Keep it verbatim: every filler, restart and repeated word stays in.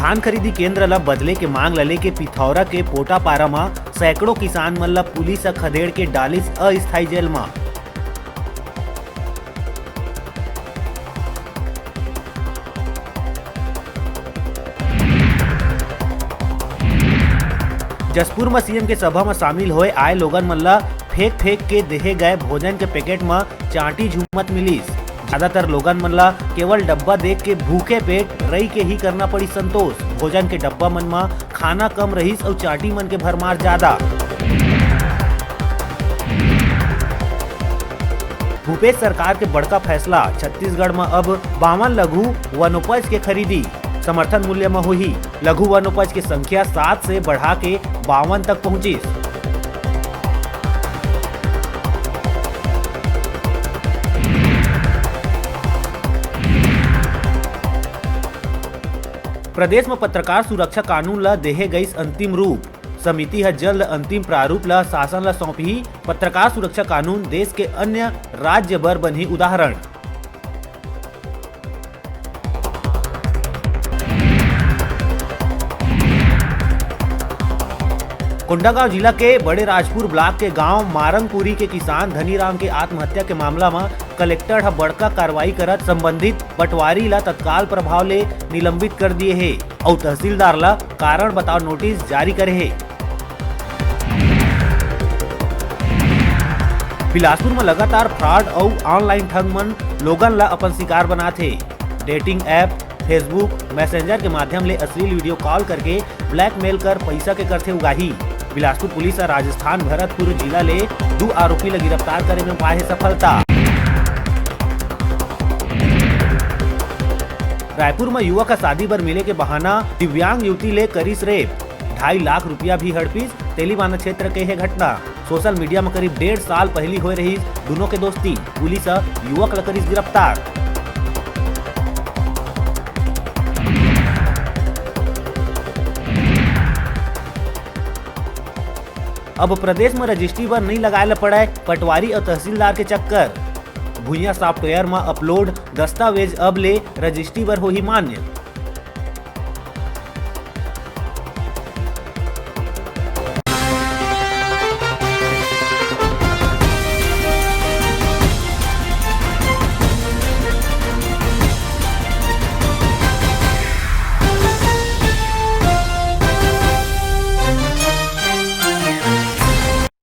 धान खरीदी केंद्र ल बदले के मांग ल लेके पिथौरा के पोटापारा म सैकड़ों किसान मन ल पुलिस ह खदेड़ के डालिस अस्थायी जेल म। जशपुर म सीएम के सभा म शामिल होए आए लोगन मन ल फेंक फेंक के देहे गए भोजन के पैकेट म चांटी झूमत मिलिस। ज्यादातर लोगन मन ल केवल डब्बा देख के भूखे पेट रही के ही करना पड़ी संतोष। भोजन के डब्बा मन म खाना कम रहिस अउ चांटी मन के भरमार ज्यादा। भूपेश सरकार के बड़का फैसला, छत्तीसगढ़ म अब बावन लघु वनोपज के खरीदी समर्थन मूल्य म होही। लघु वनोपज के संख्या सात से बढ़ा के बावन तक पहुंचिस। प्रदेश म पत्रकार सुरक्षा कानून ल देहे गइस अंतिम रूप। समिति ह जल्द अंतिम प्रारूप ल शासन ल सौंपही। पत्रकार सुरक्षा कानून देश के अन्य राज्य बर बनही उदाहरण। कोंडागांव जिला के बड़े राजपुर ब्लॉक के गांव मारंगपुरी के किसान धनीराम के आत्महत्या के मामला म कलेक्टर ह बड़का कार्रवाई करत संबंधित पटवारी ला तत्काल प्रभाव ले निलंबित कर दिए हे अउ तहसीलदार ला कारण बताओ नोटिस जारी करे हे। बिलासपुर म लगातार फ्रॉड अउ ऑनलाइन ठग मन लोगन ला अपन शिकार बनात हे। डेटिंग ऐप, Facebook, मैसेंजर के माध्यम ले अश्लील वीडियो कॉल करके ब्लैकमेल कर पइसा के करथे उगाही। बिलासपुर पुलिस ह राजस्थान भरतपुर जिला ले दू आरोपी ल गिरफ्तार करे में पाए हे सफलता। रायपुर म युवक ह शादी बर मिले के बहाना दिव्यांग युवती ले करिस रेप, ढाई लाख रुपया भी हड़पिस। तेलीबांधा क्षेत्र के हे घटना। सोशल मीडिया म करीब डेढ़ साल पहिली होए रहिस दुनों के दोस्ती। पुलिस ह युवक ल करिस गिरफ्तार। अब प्रदेश म रजिस्ट्री बर नइ लगाए ल पड़य पटवारी अउ तहसीलदार के चक्कर। भुइयां सॉफ्टवेयर म अपलोड दस्तावेज अब ले रजिस्ट्री बर होही मान्य।